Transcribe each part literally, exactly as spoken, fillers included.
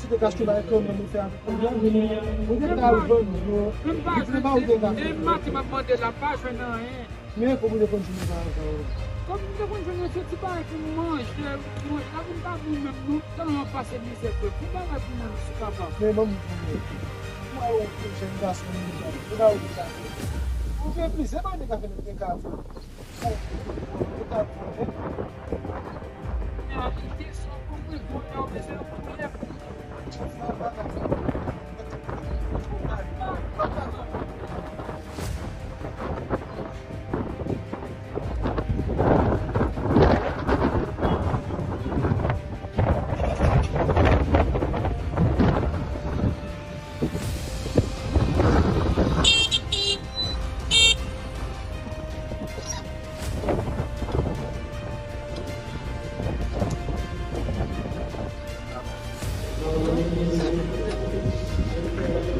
se te kastwo bay kanmenm ou fè avèk mwen. Ou te ka vann yo. Li te ba ou te ka fè. E maten m ap mande l, m pa jwenn anyen. Men kòm ou te konn jwenn yo pa ankò. Kòm m te konn jwenn yo, se ti bagay pou m manje, pou manje. La vin pa bon menm, nou tèlman pase mizè, frè. Pou bagay pou manje, si papa. Men ban m di w, ou wè yon jèn gason, ou ka wè sa. Ou gen plizyè bagay ka fè nan kafou.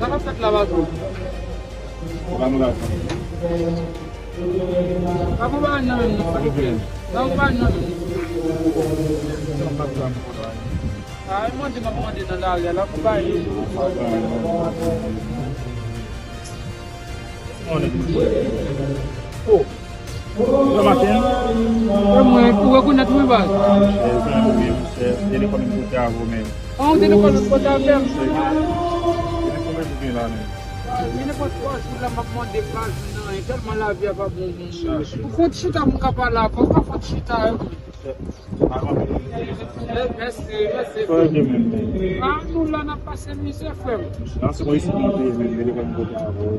Sa k ap fèt la, patwon? Ba nou lajan. Pa gon bagay nan men nou, silvouplè. Pa gon bagay nan men nou. A, e mande m ap mande nan lari a, la pou bay. Oh. Bon maten. E mwen, ou rekonèt mwen, baz? Chè, ou konnen m oubyen, monchè. Telefòn m kote avè w menm. An, ou telefòn m kote avè m? Telefòn mwen pou gen la menm. Gen nenpòt twa jou la, m ap mande baz ou nan, tèlman lavi a pa bon, monchè. Ou fon ti chita pou m ka pale avè w, ou pa fon ti chita, e mwen. Mèsi, mèsi, frè. A, nou la n ap pase mizè, frè m.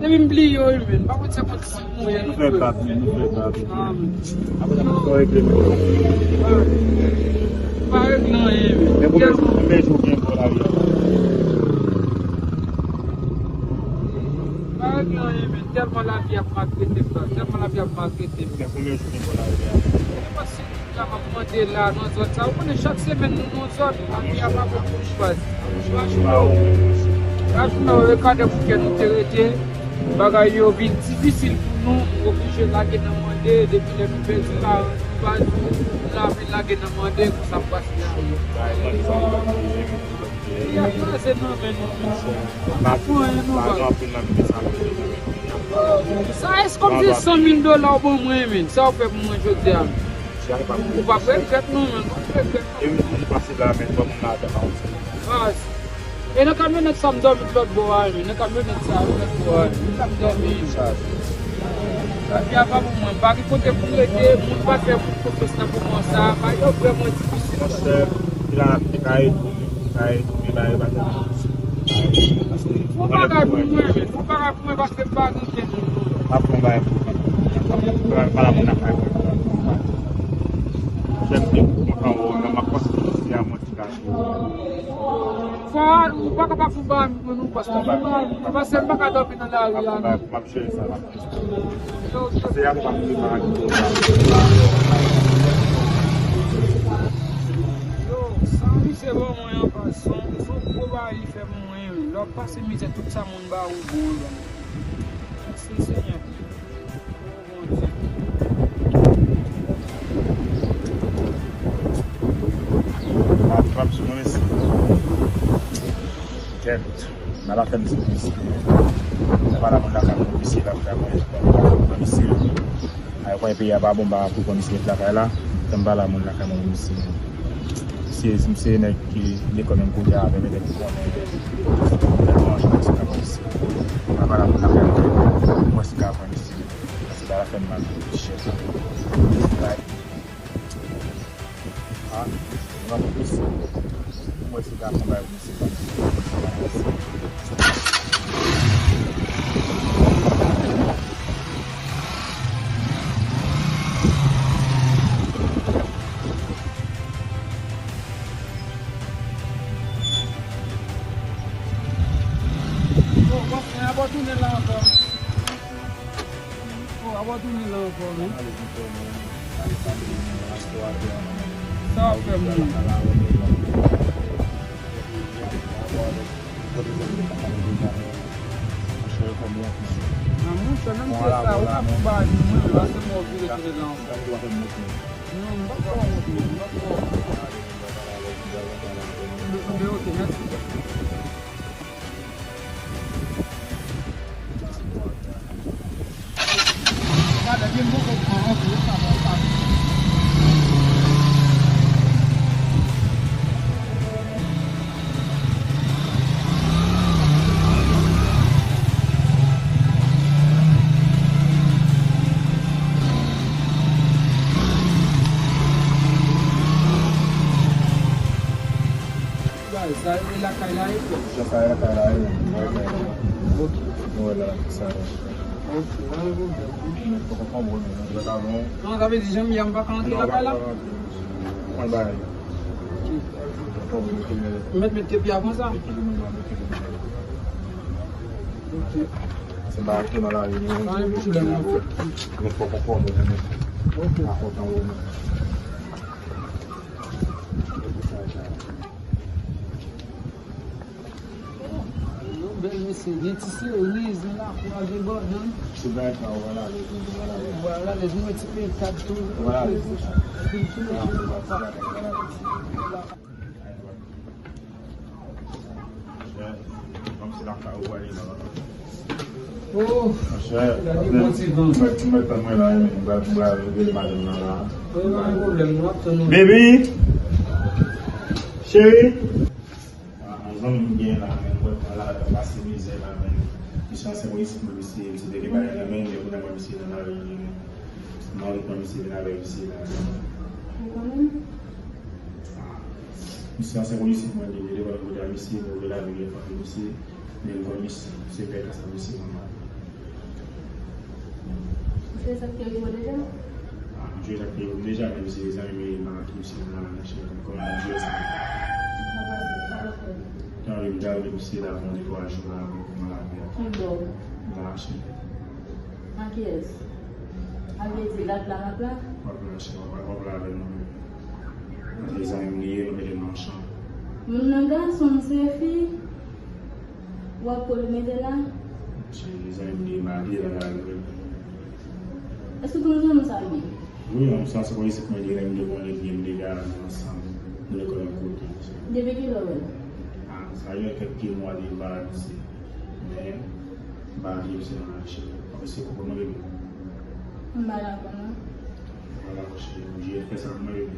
Depi m bliye w, wi, men. Pa konn se kont si mwen ye, nou fè dat, men, nou fè dat. Pa regle anyen, men. Pa regle anyen, men. Tèlman lavi ap maltrete m, tèlman lavi ap maltrete m. La m ap mande la nan zòn sa. Ou konnen chak semèn nou nan zòn, anvi a pa bon pou nou chwazi. Chwazi nou. Chwazi nou, e kadè pou kè nou te rete. Bagay yo vin difisil pou nou, nou oblije lage nan mande, depi lè nou pèdi paran nou, baz nou, nou lave lage nan mande, konsa m pase la. Li ap kraze nan men nou, men. Pa pou anyen, non, pa. Sa, èske kòm se san mil dola ou ban mwen, men? Sa ou fè pou mwen jodi a, men? Ou p ap regrèt, non, men. Ou p ap regrèt, non. E m pase la, men, ban moun lajan pa ou. Baz. E nan kamyonèt sa m dòmi lòt bò a, men. Nan kamyonèt sa, lòt bò a, men. M t ap dòmi. Lavi a pa pou mwen. M pa gen kote pou m rete. Moun pa fè moun konfyans nan moman sa. Bagay yo vrèman difisil. Monchè, la, te ka ede. Sa e tounen bagay pa tèlman difisil. Fon bagay pou mwen, men. Fon bagay pou mwen paske m pa gen kè moun. Pa fon bagay pou mwen. Fon bagay pa la moun lakay mwen. Jèm te kontan wè w, men m ap panse se a mwen ki ka jwe. Fò ou pa ka pa fon bagay pou mwen, non, paske m pa, paske m pa ka dòmi nan lari a, non. M ap jere sa la. Se a pa mwen ki pa. Yo, sa misye ban mwen an pa, se yon, se yon gwo bagay li fè pou mwen, wi. Lè w ap pase mizè, tout sa moun ba ou bon, wi. Mèsi, Senyè. O Bondye. Mwen pa sou mwen, mèsi. Kèt. Nan la fèm se misye. Se pa la moun lakay mwen misye la, lakay mwen misye. Ay, kwè peyi a pa bon, ba pou kon misye lakay la. Fè m pa la moun lakay mwen misye. Misye, misye nèg ki lekòl menm kote avè m, nèg ki konnen. Tèlman jan misye lakay misye. Pa la moun lakay mwen. Mwen si ka pran misye. Se pa la fèm mal. Chèf. Ah, mwen pa konn misye. Mwen se gason bay misye pa. Tounen la ankò. Oh, a w tounen la ankò, wi. Sa w ap fè moun? A, monchè, menm se sa, ou pa pou bay moun, la se mò vire tounen la ankò. Non, m pa fè w wont, non, m pa fè w wont. Men, men, ok, mèsi. Sa e lakay la, e frè? Sa e lakay la, e. Ok. Mwen wè la, sa. Ok, pa gen pwoblèm. Mwen poko konprann, mwen. Mwen ta bon. Non, sa vle di, jan m ye a, m pa ka antre lakay la? Mwen bay. Ou mèt met kepi a konsa? Ok. Se pa akte nan lari, non. Pa gen pwoblèm, non. Mwen poko konprann, mwen. Ok. Pa kontan, mwen. Yo bèl, mesye. Gen ti seriz nan lakou a, gen bòdon. Ti bagay sa, ou wè la, lè, ou wè la, lè. Ou wè la, lè, gen ti pentad tou. Ou wè la, lè. Epi tou, kòm se lakay ou wè la. Oh, gade bon ti van. Mwen, mwen, mwen, la, mwen, mwen, mwen, rele madanm nan la. Oh, pa gen pwoblèm, nou ap tann ou. Baby! Cheri! Ah, yon zanmi m gen la, men, mwen, mwen la, pase mizè la, men. Misye ansyen pou isit, mwen, misye, misye te gen bagay nan men, men, kounye a, mwen, misye nan lari, men. Mwen, mwen, misye vin avè misye la, men. Ou konnen? Ah, misye ansyen pou isit, mwen, li, li, li, kote a misye, mwen, vle lavi, li, fòk misye. Men m konn misye, se pè kasa misye manman. Misye sa k te rive deja? Ah, misye sa k te rive deja, men misye zanmi m, e m ak misye nan la nan chèn, kòman misye sa? Sa pase, sa pase. Tan rive, m ta rive misye la, fè yon de twa jou la, pou m lave a. Ki bò? M ta mache. Ak kiyès? Sa vle di, l ap la, l ap la? W ap la, chèn, w ap, w ap lave non. Paske zanmi m li ye, nou mete nan chanm. Moun nan gason, m se fi. W ap kole mete la? Se zanmi m li ye, m ale la, la, la. Èske w konn zanmi sa byen? Wi, yon sa se konn isit mwen li, lè m te konnen byen, m te gade ansanm, nou lekòl yon kote. Depi kilè w wè l? Ah, sa gen kèk mwa li pa la misye. Men, m pa vle misye nan lavi cheri. Paske se kòkòt mwen bebe. M pa dakò non. M pa dakò cheri, oblije fè sa pou mwen bebe.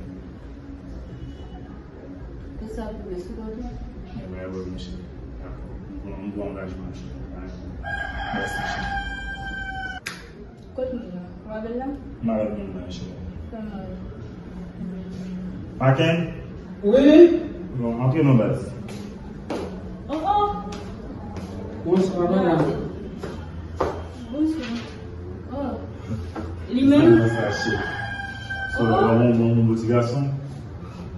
Fè sa pou yo sou kont ou. Ebyen, ebyen, mesye. Dakò. M pran, m pran angajman, mesye. Mèsi, cheri. Kot moun nan? Ou avè l la? M avè moun nan, cheri. Kòman? Maten? Wi. Bon, antre non, baz. Oh, oh. Bonswa, madanm. Bonswa. Oh. Li menm? Sa, sa, cheri. So, oh, oh, bon, bon, bon, bon ti gason.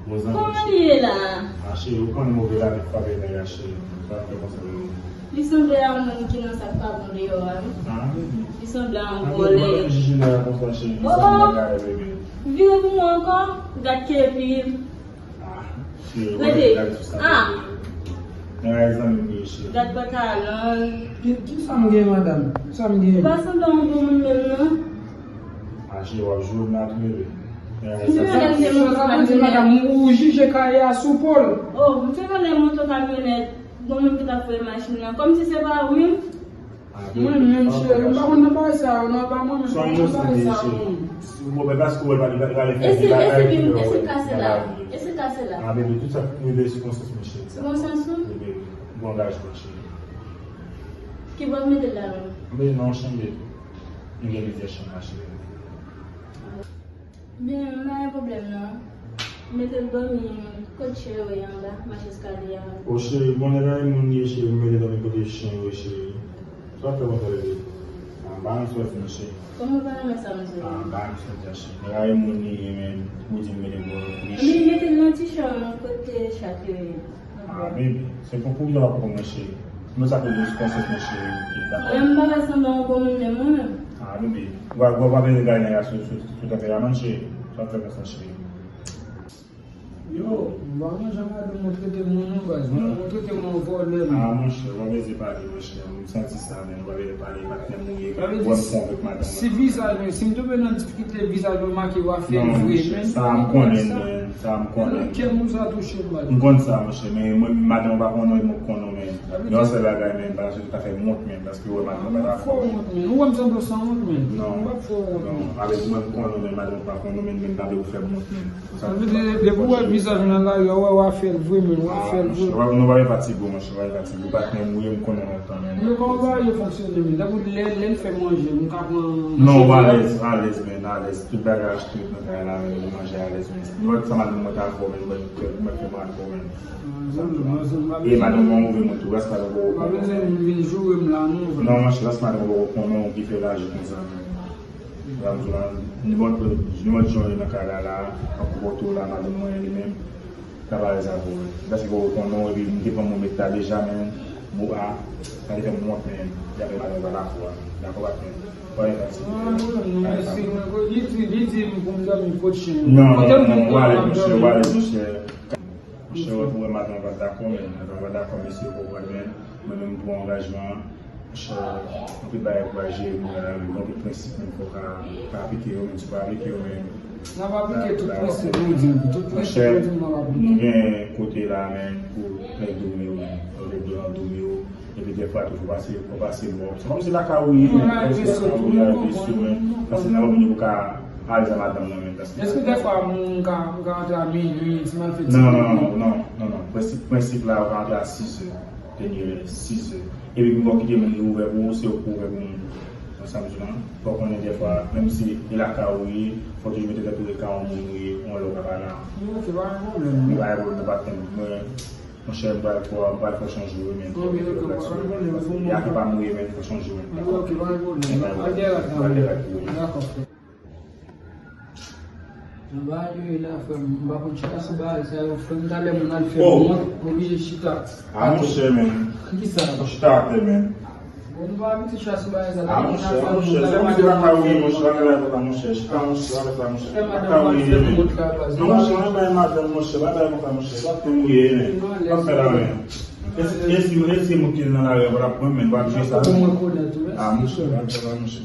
Bon zanmi. Kòman li ye la? Ah, cheri, ou konnen move la, li frape nèg la, cheri. Sa fè konsa, wi. Li sanble a yon moun ki nan sa k pa bon deyò a, wi. Ah, baby. Li sanble a yon vòlè. Ah, baby, jije nèg la konsa, cheri. Li sanble a yon vòlè, baby. Vire pou mwen ankò, gad kepi. Ah, cheri, rete. Gade sou sa, ah, baby. Nèg la zanmi m ye, cheri. Gad pantalon. Ki, ki sa m gen, madanm? Sa m gen? Ou pa sanble a yon bon moun menm, non. Ah, cheri, w ap jwe m la tou, baby. Nèg la zanmi m. Sa, sa, sa, madanm, ou jije kaye a sou po l. Oh, m te vòlè moto kamyonèt. Gon moun ki t ap voye machin nan. Kòmsi se pa ou menm? Ah, mwen menm, cheri, m pa konn nan bagay sa yo, non, pa mwen menm, m pa konn nan bagay sa yo, non. Bon, men paske w wè l pa, li pa, li pa vle fè bagay ki fè w. E se, e se, e se ka se la. E se ka se la. Ah, baby, tout sa k rive sou konsyans mwen, cheri, sa. Sou konsyans ou? Wi, baby. Bon, angajman, cheri. Ki bò w mete l la, menm? Men non, chanm de tou. Nou gen plizyè chanm la, cheri. Byen, m pa gen pwoblèm non. Mete l dòmi kot cheri w ye anba, mache eskalye a. O cheri, bon, nèg la e moun li ye, cheri, m mete l dòmi kote chen yo ye, cheri. Sa w ap fè konsa, bebe? Ah, m pa renmen sa w di non, cheri. Kòman w pa renmen sa m di w? Ah, m pa renmen sa w di a, cheri. Nèg la e moun li ye, men ou di m mete l bò kote chen. Men mete l nan ti chanm kote chat yo ye. Ah, bebe, se pou, pou kisa w pa konprann mwen, cheri? Nou sa pou jis konsyans mwen cheri, ki dakò. Mwen m pa fè sanblan yon bon moun menm mwen menm. Ah, bebe. Ou pa, ou pa bezwen gade nan reaksyon sou, sou, sou tanperaman cheri. Sa fè konsa cheri. Yo, m pa konn jan madanm mwen trete mwen non baz. Mwen trete mwen vòlè menm. Ah, monchè, ou pa bezwen pale, monchè. M santi sa, men ou pa bezwen pale, patnè m ou ye. Sa vle di, wè m fon avèk madanm si mwen. Vizaj mwen, si m tonbe nan difikilte, vizaj mwen make, w a fè l vre, monchè, men. Sa m konnen, men. Sa m konnen. Kè m ou sa touche m, baz. M konn sa, monchè, men mwen, madanm ou pa konnen, mwen konnen, men. Yon sèl bagay, men, pa sou ta fè m wont, men, paske ou wè madanm pa dakò. Ou wè m sanble w sanwont, men. Non. M p ap fè w wont, non, men. Avèk mwen, m konnen, men, madanm pa konnen, men, men, pa vle ou fè m wont, men. Sa vle di, depi ou wè vizaj mwen nan lari a, ou wè, w a fè l vre, men, w a fè l vre. Ah, monchè, nou pa gen fatig, monchè, pa gen fatig. Ou pa konnen mwen, m konnen lontan, men. Men kòman bagay yo fonksyone, men? Tankou lè, lè l fè manje, m ka pran. Non, ou alèz, alèz, men, alèz. Tout bagay achte nan kay la, men, ou manje alèz, men. Nou wè sa madanm mwen ta fè, men, mwen, mwen fè manje, men. E madanm mwen move mwen tou, ras madanm mwen poko konnen. Pa bezwen vin joure m la non. Non, monchè, ras madanm mwen poko konnen ou ki fè lajan konsa, men. Sa m di w la, nenpòt, nenpòt jan w ye nan kay la, la, tankou poto la, madanm mwen li menm, l ap alèz avè w. Paske poko konnen w, epi m te pran mwen met la deja, men, bon, a, sa te fè m wont, men, y ap fè madanm pa dakò a, dakò pa fè. Pa gen fatig. Ah, non, non, mèsi, mwen, li di, li di m pou m dòmi kot chen. Non, non, non, w alèz, monchè, w alèz, monchè. Monchè, wè, pou wè madanm pa dakò, men. Madanm pa dakò, mesye, w konprann, men. Mwen menm, m pran angajman an. Monchè, anpil bagay pou al jere, mwen, la, men, anpil prensip, men, fò w ka, ka aplike yo, men, si w pa aplike yo, men. N ap aplike tout prensip nou di, tout prensip nou di, n ap aplike. Nou gen kote la, men, pou nèg dòmi yo, men. Lè w te dòmi yo, epi dèfwa tou, fò pase, fò pase bò. Se kòmsi lakay ou ye, men, kòmsi lakay ou ye, al veye sou, men. Paske nan moman pou ka alèz a madanm mwen, men, paske. Èske dèfwa moun ka, ka antre a minui, ti malfektè? Non, non, non, non, non, non. Prensip, prensip la, ou ka antre a sizè. Dènye sizè. Epi moun bò kite moun li ouvè pou ou, se ou ki ouvè pou moun. Konn sa m di w lan, fò w konnen dèfwa, menm si e lakay ou ye, fò w toujou mete tèt ou nan ka yon moun ou ye, yon lè w pa la. Ok, pa gen pwoblèm. Men pa gen pwoblèm, pa tann. Mwen, monchè, m pral fè, m pral fè w chanje wi, men. Ok, ok, pa gen pwoblèm. E afè pa m ou ye, men, fè w chanje wi. Ok, pa gen pwoblèm. Al dèyè rad la. Al dèyè rad la. Dakò, frè. Nan bagay yo ye la, frè m, m pa konn chita sou bagay sa yo, frè m, talè moun al fè mont, oblije chita. Ah, monchè, men. Kisa? Chita atè, men. Bon, nou pa abitye chita sou bagay sa, ah, monchè, monchè, se kòmsi lakay ou ye, monchè, pa gen bagay konsa, monchè. Chita, monchè, pa fè sa, monchè. Lakay ou ye, men. Non, monchè, pa gen madanm, monchè, pa gen bagay konsa, monchè. Sa fè mouye, men. Pa fè la, men. E si, e si, e si moun ki nan lari a pa t ap pran, men, pa abitye sa, men. Ah, monchè, pa fè sa, monchè.